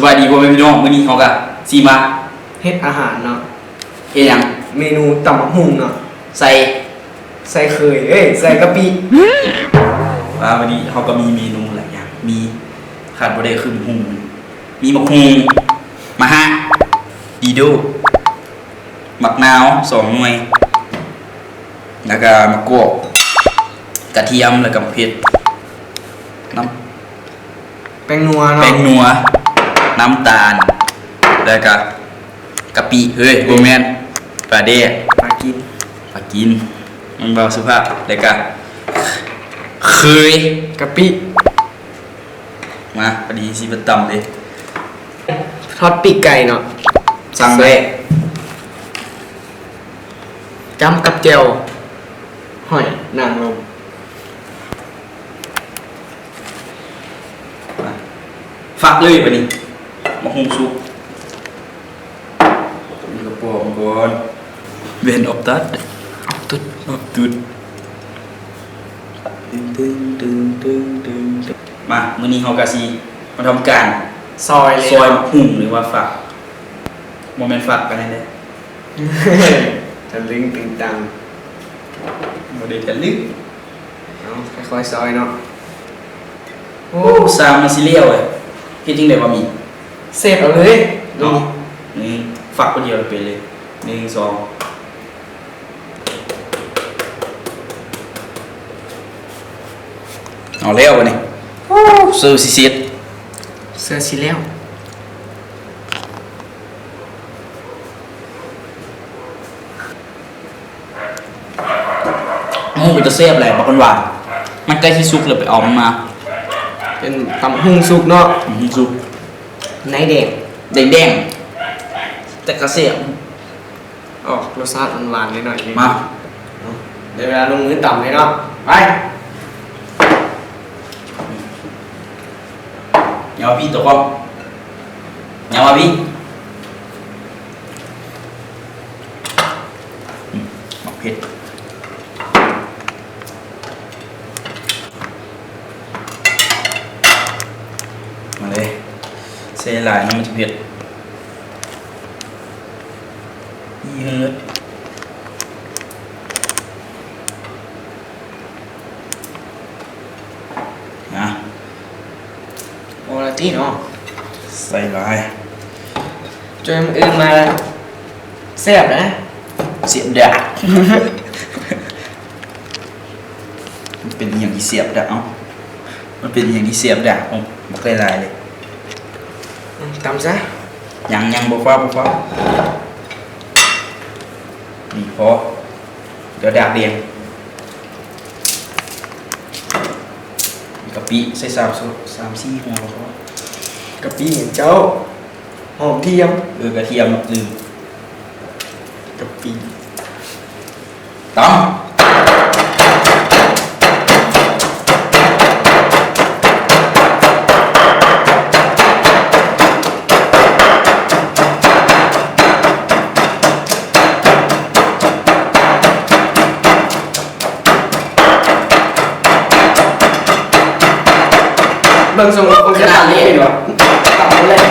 ສະບາຍດີພໍ່ແມ່ພີ່ນ້ອງ, ມື້ນີ້ເຮົາກະຊິມາເຮັດອາຫານເນາະ. ເຮັດຫຍັງ? ເມນູຕຳບັກຫຸ່ງເນາະ. ໃສ່ ໃສ່ເຄີຍ ເອີຍ ໃສ່ກະປິ. ວ່າມື້ນີ້ເຮົາກະມີເມນູຫຼາຍຢ່າງ, ມີ ຂາດບໍ່ໄດ້ຄືບັກຫຸ່ງ, ມີບັກຫຸ່ງ, ໝາກຮາກ, ດີໂດ, ໝາກນາວສອງໜ່ວຍ ແລ້ວກະໝາກກອກ, ກະທຽມ ແລ້ວກະໝາກເຜັດ, ນ້ຳ ແປ້ງນົວເນາະ, ແປ້ງນົວ, ນ້ຳຕານ ແລ້ວກະກະປິ. ເຮີ້ຍ ບໍ່ແມ່ນ, ປາແດກ, ປາກິນ, ປາກິນ ມັນເວົ້າສຸພາບ. ແລ້ວກະເຄີຍ, ກະປິ. ມາ ພໍດີຊິມາຕຳເດ້. ທອດປີກໄກ່ເນາະ, ສັ່ງໄດ້. ຈ້ຳກັບແຈ່ວຫອຍນາງລົມ. ມາ ຟັກເລີຍບາດນີ້, ບັກຫຸ່ງສຸກ. ນີ້ກະປອກມັນກ່ອນ. ເວນອອບຕັດ ອອບຕຸດ ອອບຕຸດ. ມາ ມື້ນີ້ເຮົາກະຊິມາທຳການຊອຍ ຊອຍບັກຫຸ່ງ ຫຼືວ່າຟັກ. ບໍ່ແມ່ນຟັກປານນັ້ນເດ້. ທະລຶ້ງຕຶງຕັງ. ບໍ່ໄດ້ທະລຶ້ງ. ເອົາ ຄ່ອຍໆ ຊອຍເນາະ. ໂອ້ ຊາມມັນຊິແລ້ວເອີຍ. ເຮັດຈັ່ງໃດວະມີ? ເສບເອົາເລີຍເນາະ. ນີ້ ນີ້ ຟັກຄົນດຽວເປັນເລີຍ. ໜຶ່ງ ສອງ. ເອົາແລ້ວບາດນີ້. ໂອ້ ເສື້ອຊິເສັດ ເສື້ອຊິແລ້ວ. ໂອ້ ເປັນຕາແຊບແຫຼະ ບັກຫວານໆ. ມັນໃກ້ຊິສຸກແລ້ວ ໄປເອົາມັນມາ. ເປັນຕຳຫຸ່ງສຸກເນາະ, ຫຸ່ງສຸກ ໃນແດງ ແດງໆ ແຕ່ກະແຊບ. ອອກລົດຊາດຫວານໆ ໜ້ອຍໆ ນີ້. ມາ ເອົາ ໄດ້ເວລາລົງມືຕຳແລ້ວເນາະ. ໄປ ຫຍັບມາພີ້ ຕົວະ ຫຍັບມາພີ້. ອືມ ໝາກເຜັດ. ມາເລີຍ, ໃສ່ຫຼາຍມັນຈະເຜັດ. ອີເຮີດ ນະ ໂອລາຕິເນາະ, ໃສ່ຫຼາຍ ຈົນມື້ອື່ນມາແຊບນະ. ແຊບດາ. ມັນເປັນອີ່ຫຍັງທີ່ແຊບດາ? ເອົ້າ ມັນເປັນອີ່ຫຍັງທີ່ແຊບດາ? ເອົ້າ ບັກຫຼາຍໆ ເລີຍ. ອືມ ຕຳຊະ. ຍັງໆ ບໍ່ຟ້າວ ບໍ່ຟ້າວ. ນີ້ພໍ ດຽວດາກແດງ. ກະປິໃສ່ສາມ ສາມສີ່ຫົວກໍພໍ. ກະປິຫຍັງເຈົ້າ? ຫອມທຽມ. ເອີ ກະທຽມ ລືມ. ກະປິ ຕຳ. ເບິ່ງຊົງຄົງຈະຕຳເລີຍເນາະ ຕຳເລີຍ.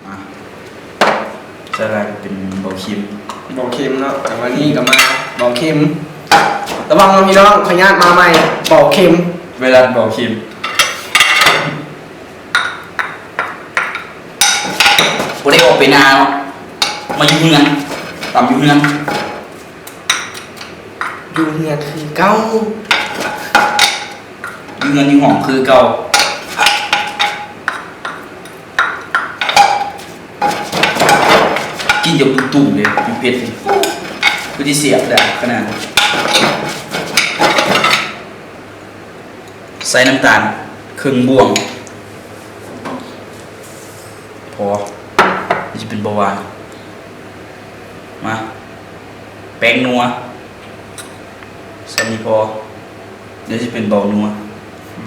ອ່າ ໃສ່ຫຼາຍກໍເປັນເບົາເຄັມ. ເບົາເຄັມເນາະ, ແຕ່ວ່ານີ້ກໍມາເບົາເຄັມ. ລະວັງເນາະພີ່ນ້ອງ, ພະຍາດມາໃໝ່ ເບົາເຄັມ. ໄວຣັສເບົາເຄັມ. ບໍ່ໄດ້ອອກໄປນາເນາະ, ມາຢູ່ເຮືອນ, ຕຳຢູ່ເຮືອນ. ຢູ່ເຮືອນຄືເກົ່າ, ຢູ່ເຮືອນຢູ່ຫ້ອງຄືເກົ່າ. ກິນຈະປຸ້ມໆ ເດ້ ເຜັດໆ ນີ້ ຄືຊິແຊບໄດ້ຂະໜາດ. ໃສ່ນ້ຳຕານເຄິ່ງບ່ວງ ພໍ ມັນຊິເປັນເບົາຫວານ. ແປ້ງນົວ ສ່ຳນີ້ພໍ ດຽວຊິເປັນເບົານົວ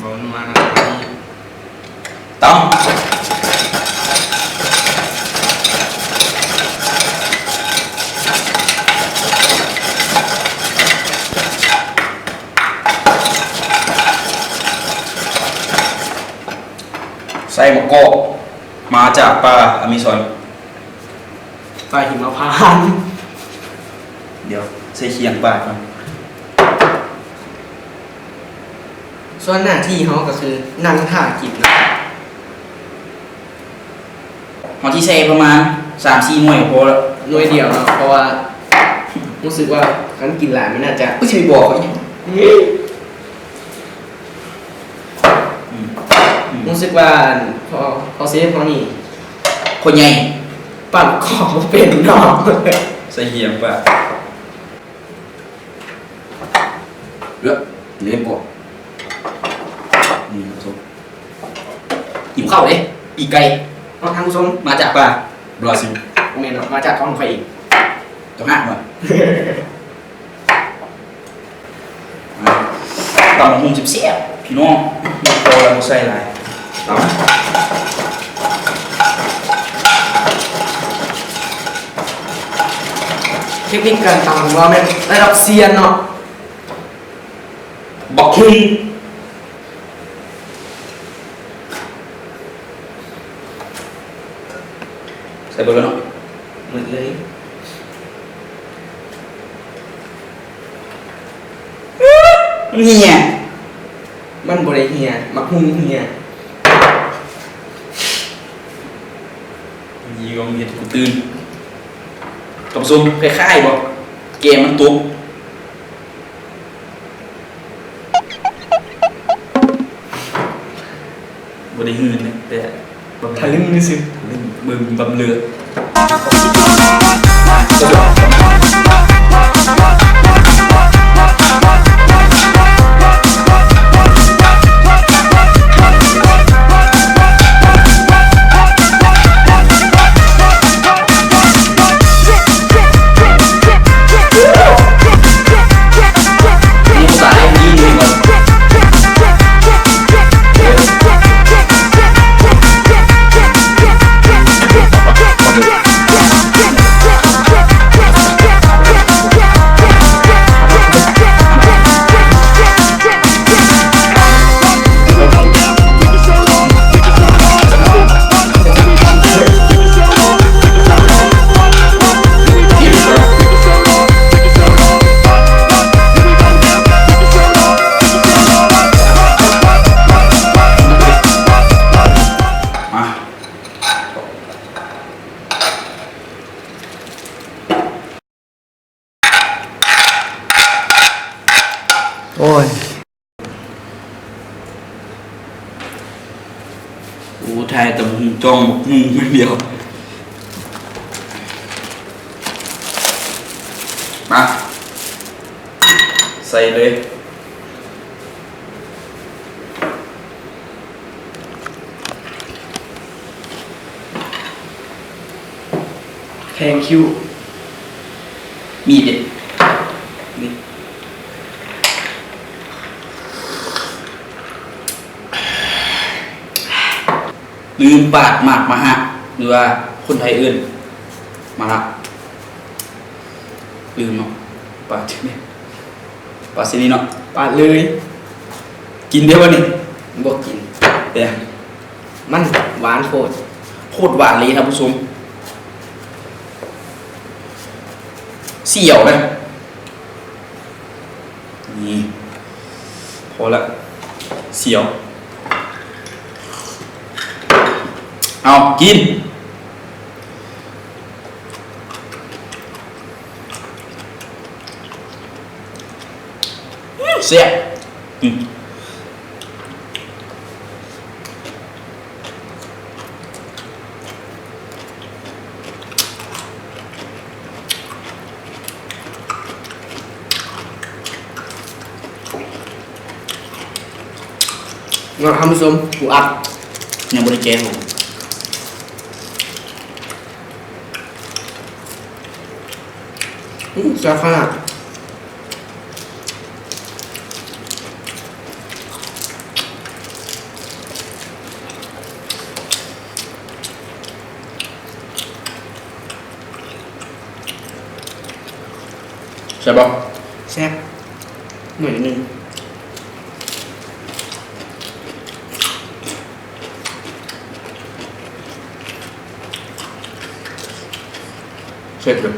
ເບົານົວນະ ຕຳ ໃສ່ໝາກກອກ ມາຈາກປ່າອາເມຊອນ ປ່າຫິມະພານ ດຽວໃສ່ຄຽງປາດກ່ອນ. ສ່ວນໜ້າທີ່ເຮົາກໍຄືນັ່ງຖ້າກິນເນາະ. ເຮົາຊິໃສ່ປະມານສາມສີ່ໜ່ວຍກໍພໍແລ້ວ ໜ່ວຍດຽວເນາະ ເພາະວ່າຮູ້ສຶກວ່າຄັນກິນຫຼາຍມັນອາດຈະ ຄືຊິໄປບອກເຂົາຫຍັງ. ອືມ ອືມ ຮູ້ສຶກວ່າພໍ່ ພໍ່ເຊຟເຮົານີ້ ຄົນໃຫຍ່ ປາດຂອງບໍ່ເປັນເນາະ ໃສ່ຄຽງປາດ ເອີ ເລັບບໍ່ ນີ້ທ່ານຜູ້ຊົມ ຫິວເຂົ້າເດ້ ປີກໄກ່ ເນາະ ທ່ານຜູ້ຊົມ ມາຈາກປ່າບຣາຊິລ ບໍ່ແມ່ນເນາະ ມາຈາກທ້ອງຂ້ອຍເອງ ເຈົ້າຮາກບໍ່? ອ່າ ຕຳບັກຫຸ່ງແຊບໆ ພີ່ນ້ອງ ພໍແລ້ວ ບໍ່ໃສ່ຫຼາຍ ຕຳ ເທັກນິກການຕຳຂອງລາວແມ່ນລະດັບຊຽນເນາະ ບັກຫຸ່ງ ໃສ່ເບິດແລ້ວເນາະ ໝົດເລີຍ ມັນເຫ່ຍ ມັນບໍ່ໄດ້ເຫ່ຍ ໝາກຫຸ່ງເຫ່ຍ ນີ້ກໍເຮັດໃຫ້ກູຕື່ນ ທ່ານຜູ້ຊົມ ຄ້າຍໆບໍ່ ແກ້ມມັນຕົກ. ບໍ່ໄດ້ຮືນເດ້ ແຕ່ທະລຶ່ງຊື່ໆ ທະລຶ່ງ ເບິ່ງບຳເລີ. ໂອ້ຍ ໂອ້ ຖ່າຍແຕ່ໝາກຫຸ່ງ ຈ້ອງໝາກຫຸ່ງຢ່າງດຽວ. ມາ ໃສ່ເລີຍ. Thank you. ມີເດ ນີ້ ລືມປາດໝາກມະຫະ ຫຼືວ່າຄົນໄທເອີ້ນມະລະ ລືມເນາະ ປາດ ປາດຊະນິດເນາະ ປາດເລີຍ. ກິນໄດ້ບໍ່ນີ້? ບໍ່ກິນ. ເປັນຫຍັງ? ມັນຫວານໂພດ. ໂພດຫວານເລີຍທ່ານຜູ້ຊົມ. ສຽວນະ. ນີ້ ພໍລະ. ສຽວ. ເອົາ ກິນ. ແຊບ. ເນາະ ທ່ານຜູ້ຊົມ ປູອັດ ຍັງບໍ່ໄດ້ແກະ. ອືມ ແຊບຂະໜາດ. ແຊບບໍ່? ແຊບ ໜ້ອຍໜຶ່ງ. ເສັດເລີຍ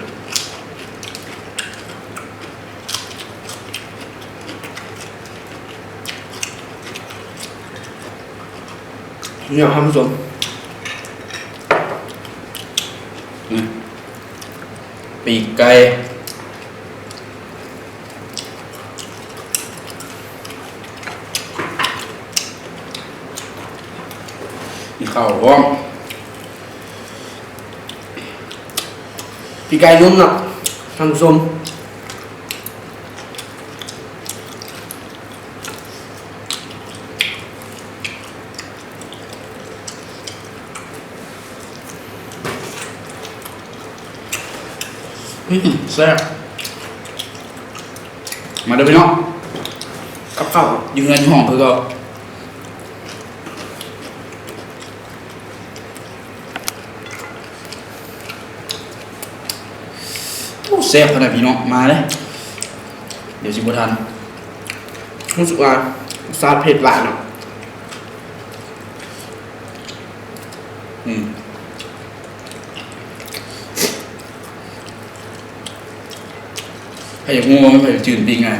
ນີ້ເນາະທ່ານຜູ້ຊົມ ນີ້ ປີກໄກ່ ມີເຂົ້າພ້ອມ ປີກໄກ່ນຸ່ມເນາະທ່ານຜູ້ຊົມ. ອືມ ແຊບ ມາເດີພີ່ນ້ອງ ກັບເຂົ້າຢູ່ເຮືອນຢູ່ຫ້ອງຄືເກົ່າ. ໂອ້ ແຊບຂະໜາດພີ່ນ້ອງ ມາເລີຍ ດຽວຊິບໍ່ທັນ ຮູ້ສຶກວ່າລົດຊາດເຜັດຫຼາຍເນາະ. ອືມ ໃຜຢາກຮູ້ວ່າມັນໃຜຈື່ນປີ້ງງ່າຍ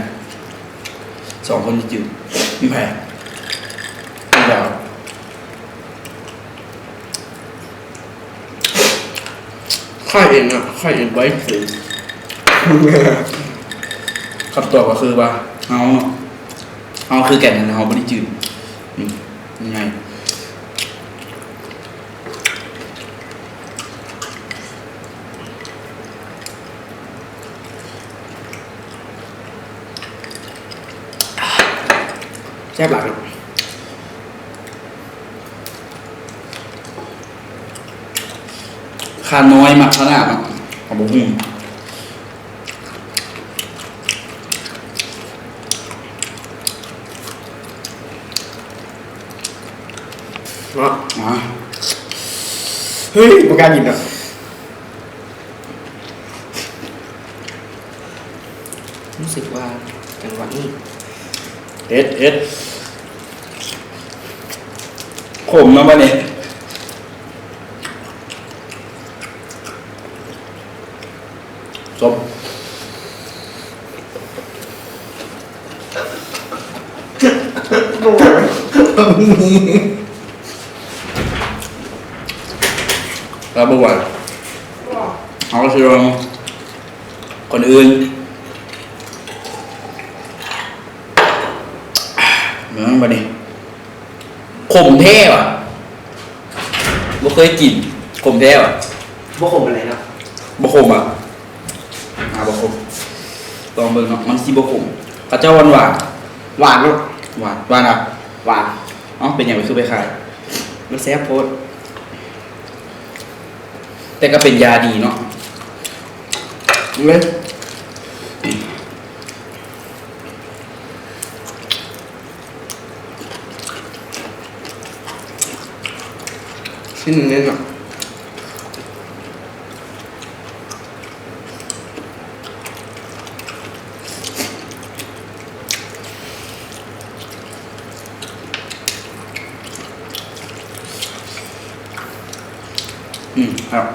ສອງຄົນຈື່ນ ມັນໃຜ ຜູ້ດາວ. ຂ້ອຍເອງນະ ຂ້ອຍເອງບໍ່ໄດ້ຊື້ ຄຳຕອບກໍຄືວ່າເຮົາເນາະ ເຮົາຄືກັນຫັ້ນ ເຮົາບໍ່ໄດ້ຈື່ນ ອືມ ງ່າຍ. ແຊບຫຼາຍເນາະ. ຂ້ານ້ອຍມັກຂະໜາດເນາະ ເອົາບໍ່ຫຸ່ງ ເນາະ ອ່າ ເຮີ້ຍ ບໍ່ກ້າກິນດອກ. ຮູ້ສຶກວ່າຈັງຫວະນີ້ ເຮັດ ເຮັດ ຂົມນຳບັດນີ້ ສົ້ມ ແລ້ວບໍ່ຫວານ ເຮົາຊິລອງ ກ່ອນອື່ນ ເບິ່ງບັດນີ້ ຂົມແທ້ຫວາ ບໍ່ເຄີຍກິນ ຂົມແທ້ຫວາ ບໍ່ຂົມປານໃດເນາະ ບໍ່ຂົມຫວາ ອ່າ ບໍ່ຂົມ ລອງເບິ່ງເນາະ ມັນຊິບໍ່ຂົມ ເຂົາເຈົ້າຫວານຫວານ ຫວານເນາະ ຫວານ ຫວານຫວາ ຫວານ ເອົ້າ ເປັນຫຍັງຄືໄປຂາຍ ມັນແຊບໂພດ. ແຕ່ກໍເປັນຢາດີເນາະ ເວີ້ຍ ຊິໜຶ່ງເລີຍເນາະ. ອືມ ແຊບ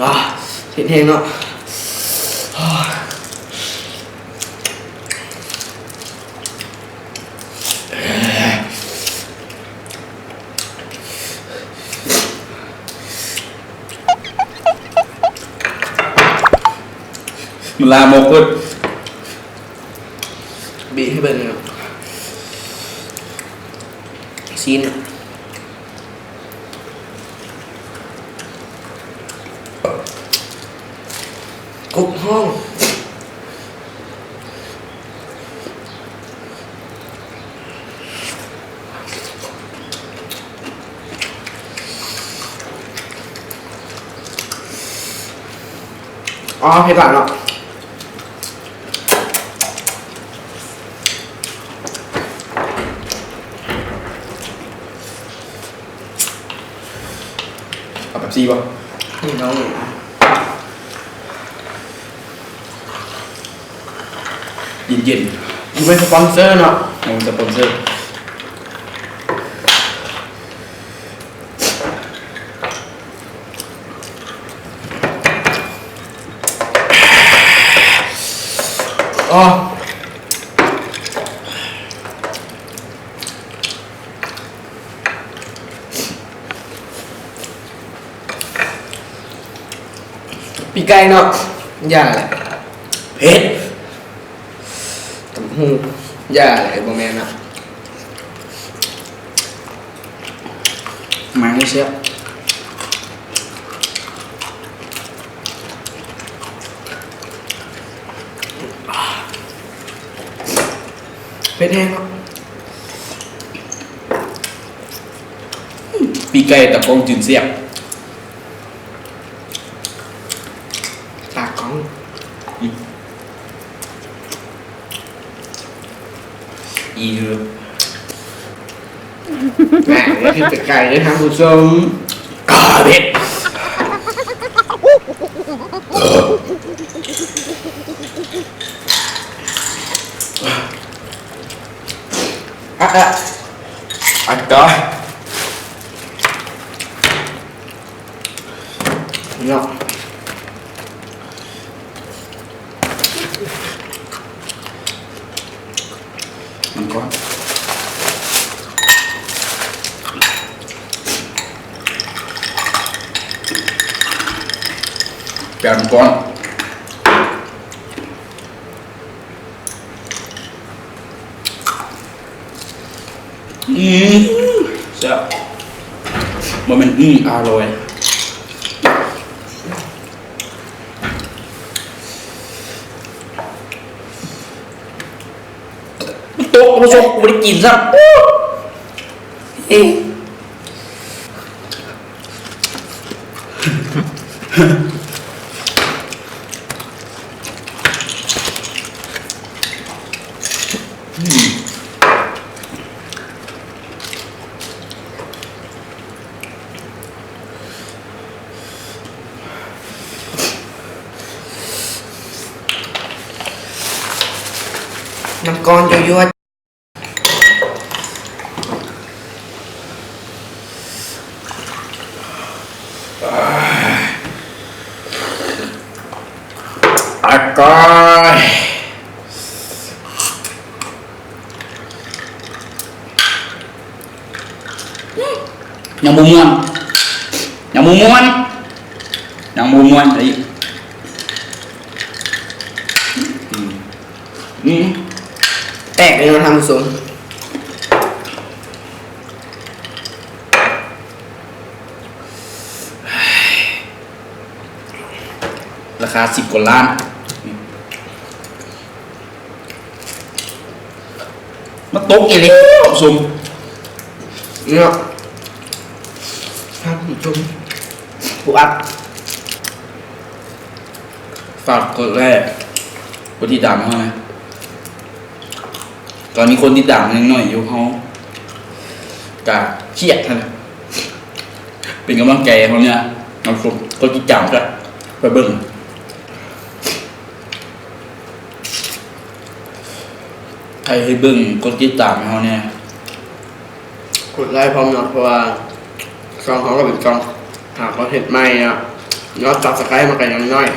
ອາ ເຜັດແຮງເນາະ. ມັນລາມົກພຸ້ນ ບີບໃຫ້ເບິ່ງເນາະ ຊີ້ນ ກົບຫ້ອງ. ອໍ ເຜັດຫຼາຍເນາະ. ເອົາເປັບຊີບໍ່? ນີ້ນ້ອງ ເຢັນໆ ບໍ່ແມ່ນສະປອນເຊີເນາະ ບໍ່ແມ່ນສະປອນເຊີ. ອໍ ປີກໄກ່ເນາະ ຢ່າແຫຼະ ເຜັດ. ຕຳຫຸ່ງ ຢ່າແຫຼະ ບໍ່ແມ່ນນະ ມັນແຊບ ເຜັດແຮງເນາະ. ປີກໄກ່ຕາກ້ອງຈືນແຊບ ຕາກ້ອງ ອືມ ອີເດີ ແໝ່ ເຮັດແຕ່ໄກ່ເດີທ່ານຜູ້ຊົມ ກາເບັດ. ອະ ອະ ອາກາດ ເນາະ ມັນກ້ອນ ແປງມັນກ້ອນ. ອືມ ແຊບ ບໍ່ແມ່ນ ອືມ ອະລ່ອຍ. ມັນຕົກ ທ່ານຜູ້ຊົມ ກູບໍ່ໄດ້ກິນຊ້ຳ. ນ້ຳກ້ອນຍົວໆ. ອາກາດ ຍັງບໍ່ມ່ວນ ຍັງບໍ່ມ່ວນ ຍັງບໍ່ມ່ວນອີກ. ອືມ ອືມ ແຕກເລີຍເນາະທ່ານຜູ້ຊົມ. ລາຄາສິບກວ່າລ້ານ ມາຕົກອີກແລ້ວ ສົມ ເນາະ ທ່ານຜູ້ຊົມ ຜູ້ອັດ ຝາກກົດໄລ ກົດຕິດຕາມໃຫ້ເຮົາແດ່. ຕອນນີ້ຄົນຕິດຕາມຍັງໜ້ອຍຢູ່ ເຮົາກະຄຽດຫັ້ນແຫຼະ ເປັນກຳລັງໃຈໃຫ້ເຮົາແດ່ ເຮົາກົດຕິດຕາມກະໄປເບິ່ງ ໃຜເຮັດເບິ່ງ ກົດຕິດຕາມໃຫ້ເຮົາແດ່ ກົດໄລພ້ອມເນາະ ເພາະວ່າຊ່ອງເຮົາກະເປັນຊ່ອງຫາຄອນເທັນໃໝ່ເນາະ ຍອດຊັບສະໄຄຣບມັນກະຍັງໜ້ອຍ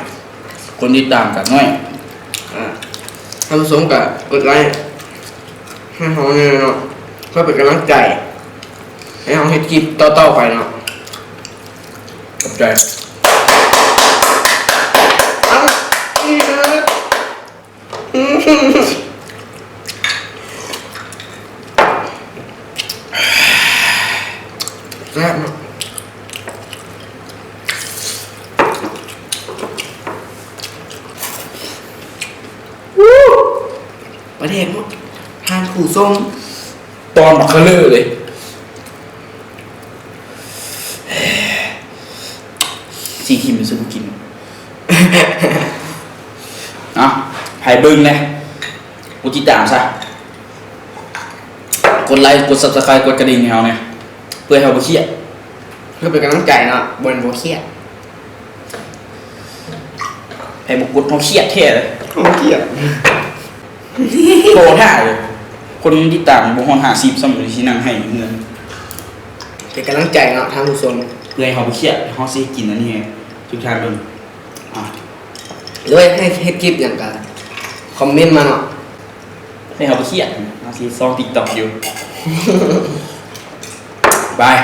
ຄົນຕິດຕາມກະໜ້ອຍ ອາ ທ່ານຜູ້ຊົມກະກົດໄລໃຫ້ເຮົາແດ່ເນາະ ເພື່ອເປັນກຳລັງໃຈໃຫ້ເຮົາເຮັດຄລິບຕໍ່ໆໄປເນາະ ຂອບໃຈ ເອົ້າ ແຊບເນາະ ປາແດກເນາະ ທ່ານຜູ້ຊົມ ຕອນບັກຄະເລີເລີຍ ຊິກິນ ຊິບໍ່ກິນ. ໃຫ້ເບິ່ງແດ່ ກົດຕິດຕາມຊະ ກົດໄລ ກົດ Subscribe ກົດກະດິ່ງໃຫ້ເຮົາແດ່ ເພື່ອໃຫ້ເຮົາບໍ່ຄຽດ ເພື່ອເປັນກຳລັງໃຈເນາະ ບໍ່ແມ່ນບໍ່ຄຽດ. ໃຜບໍ່ກົດ ເຮົາຄຽດແທ້ເລີຍ ເຮົາຄຽດ ບໍ່ຖ້າເລີຍ ຄົນຕິດຕາມບໍ່ຮອດຫ້າສິບຊ້ຳ ຊິນັ່ງໄຫ້ເງິນ ເປັນກຳລັງໃຈເນາະທ່ານຜູ້ຊົມ ເພື່ອໃຫ້ເຮົາບໍ່ຄຽດ ເຮົາຊິກິນອັນນີ້ໃຫ້ທຸກທ່ານເບິ່ງ ອ່າ ຫຼືວ່າຢາກໃຫ້ເຮັດຄລິບຫຍັງກະຄອມເມັນມາເນາະ ໃຫ້ເຮົາບໍ່ຄຽດ ເຮົາຊິຊ່ອງ TikTok ຢູ່ ບາຍ.